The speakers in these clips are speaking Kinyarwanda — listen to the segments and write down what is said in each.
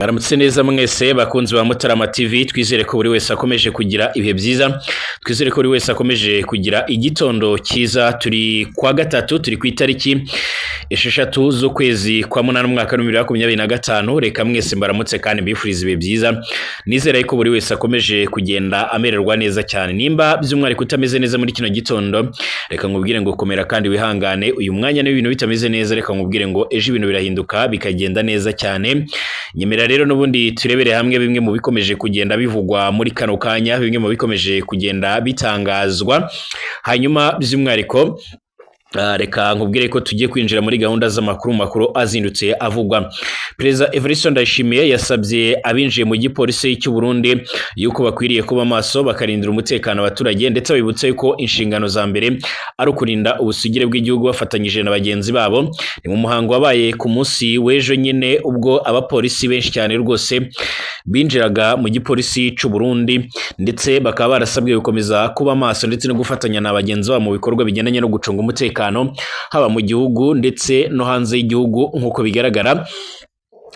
Aramutse neza mwese bakunzi ba Mutarama TV, twizere ko buri wese akomeje kugira ibihe byiza, twizere ko buri wese akomeje kugira igitondo cyiza. Turi kwa gatatu, turi ku itariki 6 z'ukwezi kwa 8 umwaka wa 2025. Reka mwese mbaramutse kandi mbifurize ibihe byiza, nizere ko buri wese akomeje kugenda amererwa neza cyane. Nimba by'umwihariko utameze neza muri kino gitondo, reka nkubwire ngo komera kandi wihangane. Uyu mwanya niba ibintu bitameze neza, reka nkubwire ngo ejo ibintu birahinduka bikagenda neza cyane. Nyemera rero n'ubundi turebere hamwe bimwe mu bikomeje kugenda bivugwa muri kano kanya, bimwe mu bikomeje kugenda bitangazwa. Hanyuma by'umwihariko reka nkubwire ko tugiye kwinjira muri gahunda z'amakuru makuru azindutse avugwa. Perezida Evariste Ndayishimiye yasabye abinjiye mu gipolisi cy'u Burundi yuko bakwiriye kuba maso bakarindira umutekano abaturage, ndetse abibutsa yuko inshingano za mbere ari ukurinda ubusugire bw'igihugu bafatanyije na bagenzi babo. Ni mu muhango wabaye ku munsi w'ejo nyine, ubwo abapolisi benshi cyane rwose binjiraga mu gipolisi cy'u Burundi, ndetse bakaba barasabwe gukomeza kuba maso ndetse no gufatanya na bagenzi babo mu bikorwa bigendanye no gucunga umutekano, haba mu gihugu ndetse no hanze y'igihugu. Nk'uko bigaragara,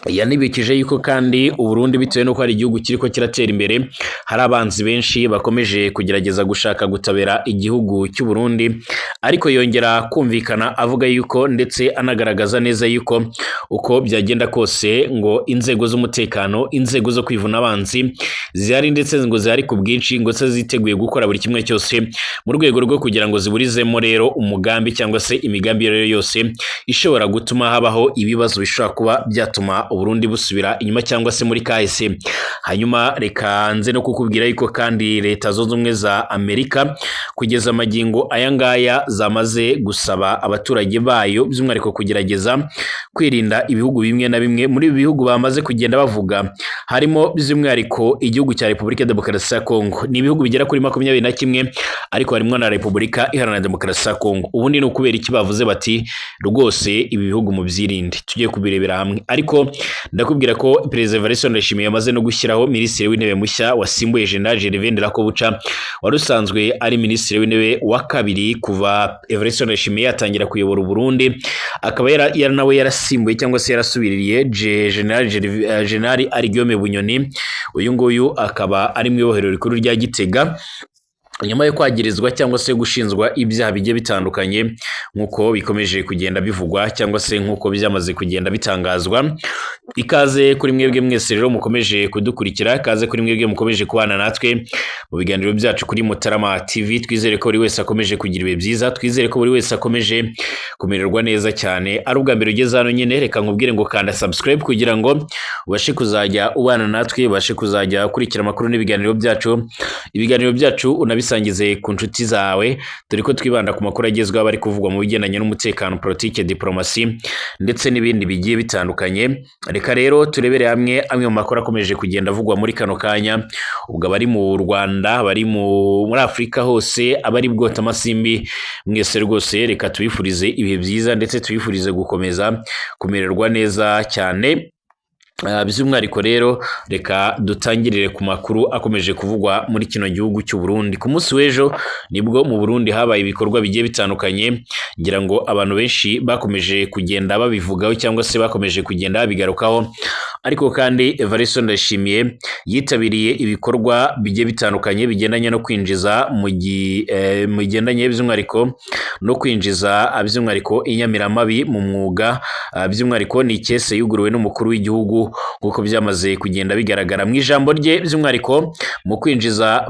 yanibikije yuko kandi Uburundi, bitewe n'uko hari igihugu kiriko kiratera imbere, hari abanzi benshi bakomeje kugerageza gushaka gutabera igihugu cy'u Burundi. Ariko yongera kumvikana avuga yuko ndetse anagaragaza neza yuko uko byagenda kose ngo inzego z'umutekano, inzego zo kwivuna abanzi zihari, ndetse ngo zihari ku bwinshi, ngo se ziteguye gukora buri kimwe cyose mu rwego rwo kugira ngo ziburizemo rero umugambi cyangwa se imigambi rero yose ishobora gutuma habaho ibibazo bishobora kuba byatuma Uburundi busubira inyuma cyangwa se muri kahise. Hanyuma reka nze no kukubwira yuko kandi Leta Zunze Ubumwe za Amerika kugeza amagingo aya ngaya zamaze gusaba abaturage bayo by'umwihariko kugerageza kwirinda ibihugu bimwe na bimwe. Muri ibi bihugu bamaze kugenda bavuga harimo by'umwihariko igihugu cya Repubulika ya Demokarasi ya Kongo. Ni ibihugu bigera kuri 21, ariko harimo na Repubulika Iharanira Demokarasi ya Kongo. Ubundi ni ukubera iki bavuze bati rwose ibi bihugu mubyirinde? Tugiye kubirebera hamwe. Ariko ndakubwira ko Perezida Evariste Ndayishimiye yamaze no gushyiraho Minisitiri w'Intebe mushya wasimbuye General Gervais Ndirakobuca wari usanzwe ari Minisitiri w'Intebe wa kabiri kuva Evariste Ndayishimiye yatangira kuyobora Uburundi, akaba nawe yarasimbuye cyangwa se yarasubiriye General Guillaume Bunyoni. Uyu nguyu akaba ari mu ibohero rikuru rya Gitega nyuma yo kwagirizwa cyangwa se gushinzwa ibyaha bigiye bitandukanye, nk'uko bikomeje kugenda bivugwa cyangwa se nk'uko byamaze kugenda bitangazwa. Ikaze kuri mwebwe mwese rero mukomeje kudukurikira, ikaze kuri mwebwe mukomeje kubana natwe mu biganiro byacu kuri Mutarama TV. Twizere ko buri wese akomeje kugira ibihe byiza, twizere ko buri wese akomeje kumererwa neza cyane. Ari ubwa mbere ugeze hano nyine, reka nkubwire ngo kanda subscribe kugira ngo ubashe kuzajya ubana natwe, ubashe kuzajya ukurikira amakuru n'ibiganiro byacu. Ibiganiro byacu unabisangize ku nshuti zawe, dore ko twibanda ku makuru agezweho bari kuvugwa mu bigendanye n'umutekano, politike, diplomasi ndetse n'ibindi bigiye bitandukanye. Reka rero turebere hamwe amwe mu makuru akomeje kugenda avugwa muri kano kanya. Ubwo abari mu Rwanda, abari muri Afurika hose, abari bwota amasimbi, mwese rwose reka tubifurize ibihe byiza ndetse tubifurize gukomeza kumererwa neza cyane. By'umwihariko rero reka dutangirire ku makuru akomeje kuvugwa muri kino gihugu cy'u Burundi. Ku munsi w'ejo nibwo mu Burundi habaye ibikorwa bigiye bitandukanye, ngira ngo abantu benshi bakomeje kugenda babivugaho cyangwa se bakomeje kugenda babigarukaho. Ariko kandi Evariste Ndayishimiye yitabiriye ibikorwa bigiye bitandukanye bigendanye no kwinjiza mu bigendanye by'umwihariko no kwinjiza by'umwihariko inyamiramabi mu mwuga. By'umwihariko ni ikese yuguruwe n'umukuru w'igihugu nk'uko byamaze kugenda bigaragara mu ijambo rye. By'umwihariko mu kwinjiza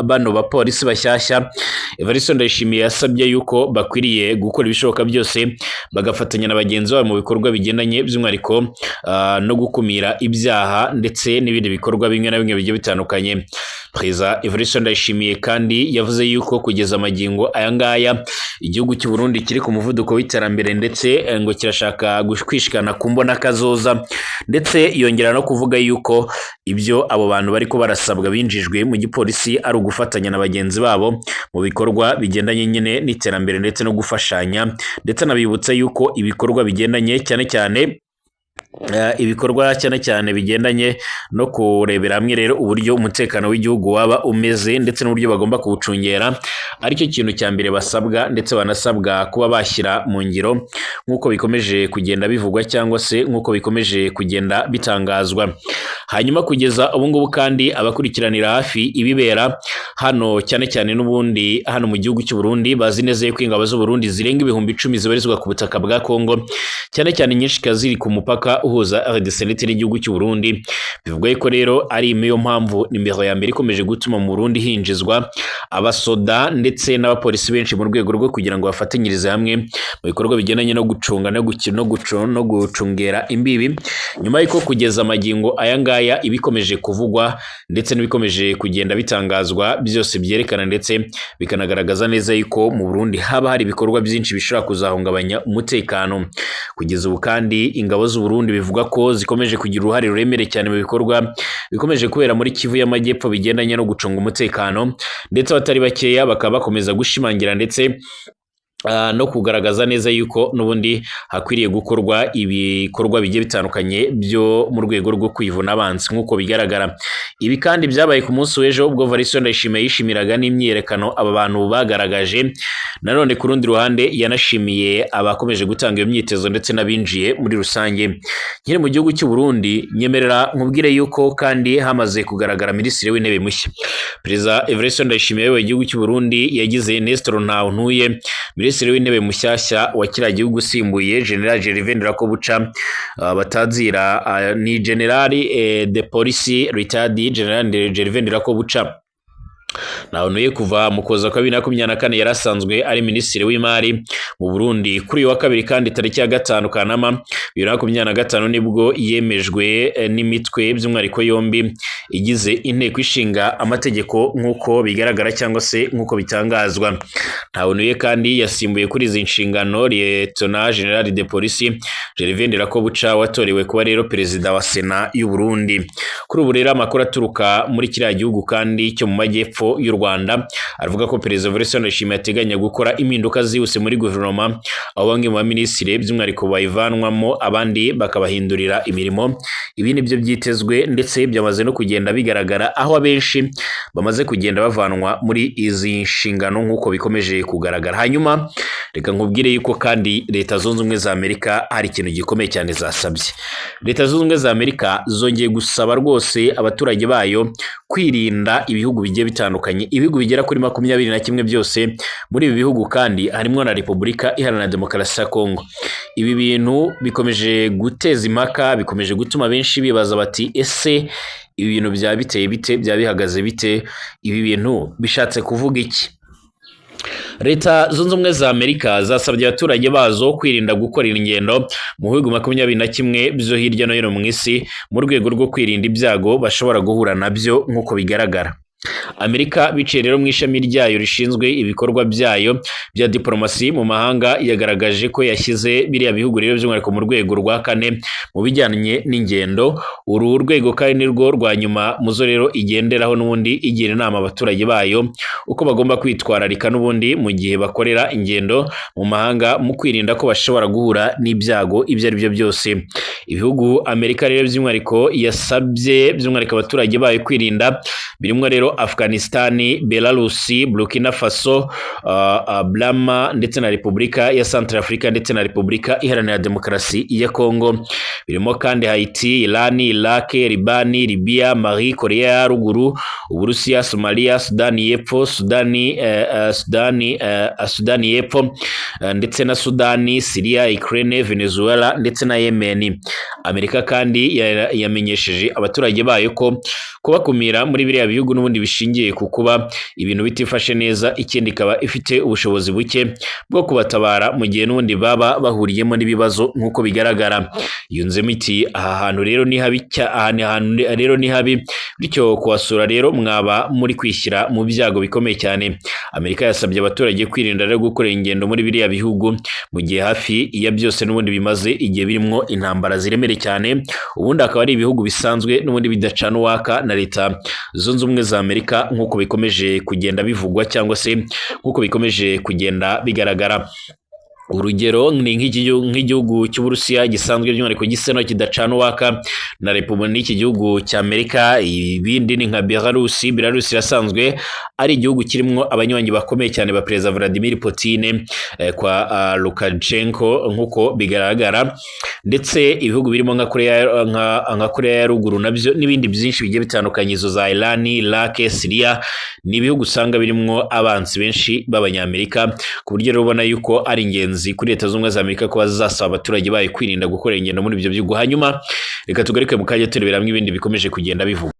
bano bapolisi bashyashya, Evariste Ndayishimiye yasabye yuko bakwiriye gukora ibishoboka byose bagafatanya na bagenzi babo mu bikorwa bigendanye by'umwihariko no gukumira ibyaha ndetse n'ibindi bikorwa bimwe na bimwe bigiye bitandukanye. Perezida Evariste Ndayishimiye kandi yavuze yuko kugeza amagingo aya ngaya igihugu cy'u Burundi kiri ku muvuduko w'iterambere, ndetse ngo kirashaka kwishikana ku mbona kazoza, ndetse yongera no kuvuga yuko ibyo abo bantu bariko barasabwa binjijwe mu gipolisi ari ugufatanya na bagenzi babo mu bikorwa bigendanye nyine n'iterambere ndetse no gufashanya, ndetse anabibutsa yuko ibikorwa bigendanye cyane cyane Ibikorwa cyane cyane bigendanye no kurebera hamwe rero uburyo umutekano w'igihugu waba umeze ndetse n'uburyo bagomba kuwucungera, aricyo kintu cya mbere basabwa ndetse banasabwa kuba bashyira mu ngiro, nk'uko bikomeje kugenda bivugwa cyangwa se nk'uko bikomeje kugenda bitangazwa. Hanyuma kugeza ubu ngubu kandi abakurikiranira hafi ibibera hano cyane cyane n'ubundi hano mu gihugu cy'u Burundi bazi neza yuko ingabo z'u Burundi zirenga 10,000 zibarizwa ku butaka bwa Kongo, cyane cyane nyinshi ziri ku mupaka uhuza RDC ndetse n'igihugu cy'u Burundi. Bivugwa yuko rero ari niyo mpamvu nimero ya mbere ikomeje gutuma mu Burundi hinjizwa abasoda ndetse n'abapolisi benshi mu rwego rwo kugira ngo bafatanyirize hamwe mu bikorwa bigendanye no gucunga no gucungera imbibi, nyuma y'uko kugeza amagingo aya ngaya ibikomeje kuvugwa ndetse n'ibikomeje kugenda bitangazwa byose byerekana ndetse bikanagaragaza neza yuko mu Burundi haba hari ibikorwa byinshi bishobora kuzahungabanya umutekano. Kugeza ubu kandi ingabo z'u Burundi bivugwa ko zikomeje kugira uruhare ruremereye cyane mu bikorwa bikomeje kubera muri Kivu y'Amajyepfo bigendanye no gucunga umutekano, ndetse abatari bakeya bakaba bakomeza gushimangira ndetse no kugaragaza neza yuko n'ubundi hakwiriye gukorwa ibikorwa bigiye bitandukanye byo mu rwego rwo kwivuna abanzi nk'uko bigaragara. Ibi kandi byabaye ku munsi w'ejo ubwo Evariste Ndayishimiye yishimiraga n'imyiyerekano aba bantu bagaragaje. Nanone ku rundi ruhande yanashimiye abakomeje gutanga iyo myitozo ndetse n'abinjiye muri rusange. Nkiri mu gihugu cy'u Burundi, nyemerera nkubwire yuko kandi hamaze kugaragara minisitiri w'intebe mushya. Perezida Evariste Ndayishimiye wayoboye igihugu cy'u Burundi yagize Nestor Ntawuntuye minisitiri w'intebe mushyashya wa kiriya gihugu usimbuye General Gervais Ndirakobuca, batazira ni General de Police retired General Gervais Ndirakobuca. Ntawuntuye kuva mu Kuboza kwa 2024 yari asanzwe ari minisitiri w'imari mu Burundi. Kuri uyu wa kabiri kandi tariki ya 5 Kanama 2025 nibwo yemejwe n'imitwe by'umwihariko yombi igize inteko ishinga amategeko nk'uko bigaragara cyangwa se nk'uko bitangazwa. Ntawuntuye kandi yasimbuye kuri izi nshingano Lieutenant General de Police Gervais Ndirakobuca watorewe kuba rero perezida wa Sena y'u Burundi. Kuri ubu rero amakuru aturuka muri kiriya gihugu kandi cyo mu majyepfo y'u Rwanda aravuga ko Perezida Evariste Ndayishimiye ateganya gukora impinduka zihuse muri guverinoma, aho bamwe mu baminisitiri by'umwihariko bayivanwamo abandi bakabahindurira imirimo. Ibi nibyo byitezwe ndetse byamaze no kugenda bigaragara aho abenshi bamaze kugenda bavanwa muri izi nshingano nk'uko bikomeje kugaragara. Hanyuma reka nkubwire yuko kandi Leta Zunze Ubumwe za Amerika hari ikintu gikomeye cyane zasabye. Leta Zunze Ubumwe za Amerika zongeye gusaba rwose abaturage bayo kwirinda ibihugu bigiye bitandukanye, ibihugu bigera kuri 21 byose. Muri ibi bihugu kandi harimo na Repubulika Iharanira Demokarasi ya Kongo. Ibi bintu bikomeje guteza impaka, bikomeje gutuma benshi bibaza bati ese ibi bintu byaba biteye bite, byaba bihagaze bite, ibi bintu bishatse kuvuga iki? Leta Zunze Ubumwe za Amerika zasabye abaturage bazo kwirinda gukorera ingendo mu bihugu 21 byo hirya no hino mu isi mu rwego rwo kwirinda ibyago bashobora guhura nabyo nk'uko bigaragara. Amerika biciye rero mu ishami ryayo rishinzwe ibikorwa byayo bya diplomasi mu mahanga yagaragaje ko yashyize biriya bihugu rero by'umwihariko mu rwego rwa kane mu bijyanye n'ingendo. Uru rwego kandi ni rwo rwa nyuma muzo rero igenderaho n'ubundi igira inama abaturage bayo uko bagomba kwitwararika n'ubundi mu gihe bakorera ingendo mu mahanga mu kwirinda ko bashobora guhura n'ibyago ibyo ari byo byose. Ibihugu Amerika rero by'umwihariko yasabye by'umwihariko abaturage bayo kwirinda birimo rero Afghanistan, Belarus, Burkina Faso, Blama ndetse na Repubulika ya Centrafrica ndetse na Repubulika Iharanira Demokarasi ya Kongo. Birimo kandi Haiti, Iran, Iraq, Libani, Libya, Mali, Korea ya Ruguru, Uburusiya, Somalia, Sudani y'Epfo, Sudani y'Epfo ndetse na Sudani, Syria, Ukraine, Venezuela ndetse na Yemen. Amerika kandi yamenyesheje abaturage bayo ko kubakumira muri biriya bihugu n'ubundi bishingiye ku kuba ibintu bitifashe neza, ikindi ikaba ifite ubushobozi buke bwo kubatabara mu gihe n'ubundi baba bahuriyemo n'ibibazo nk'uko bigaragara. Yunzemo iti aha hantu rero ni habi, aha hantu rero ni habi, bityo kuhasura rero mwaba muri kwishyira mu byago bikomeye cyane. Amerika yasabye abaturage kwirinda rero gukorera ingendo muri biriya bihugu mu gihe hafi ya byose n'ubundi bimaze igihe birimo intambara ziremereye cyane, ubundi akaba ari ibihugu bisanzwe n'ubundi bidacana uwaka na Leta Zunze Ubumwe za Amerika nk'uko bikomeje kugenda bivugwa cyangwa se nk'uko bikomeje kugenda bigaragara. Urugero ni nk'igihugu cy'Uburusiya gisanzwe by'umwihariko gisa naho kidacana uwaka na Repubulika n'iki gihugu cya Amerika. Ibindi ni nka Belarusi. Belarusi irasanzwe ari igihugu kirimo abanywanyi bakomeye cyane ba Perezida Vladimir Putin kwa Lukashenko nk'uko bigaragara, ndetse ibihugu birimo nka Korea ya ruguru nabyo n'ibindi byinshi bigiye bitandukanye, izo za Iran, Iraq, Syria, ni ibihugu usanga birimo abansi benshi b'Abanyamerika, ku buryo rero ubona yuko ari ingenzi kuri Leta Zunze Ubumwe za Amerika kuba zasaba abaturage bayo kwirinda gukora ingendo muri ibyo bihugu. Hanyuma reka tugaruke mu kanya turebera hamwe ibindi bikomeje kugenda bivugwa.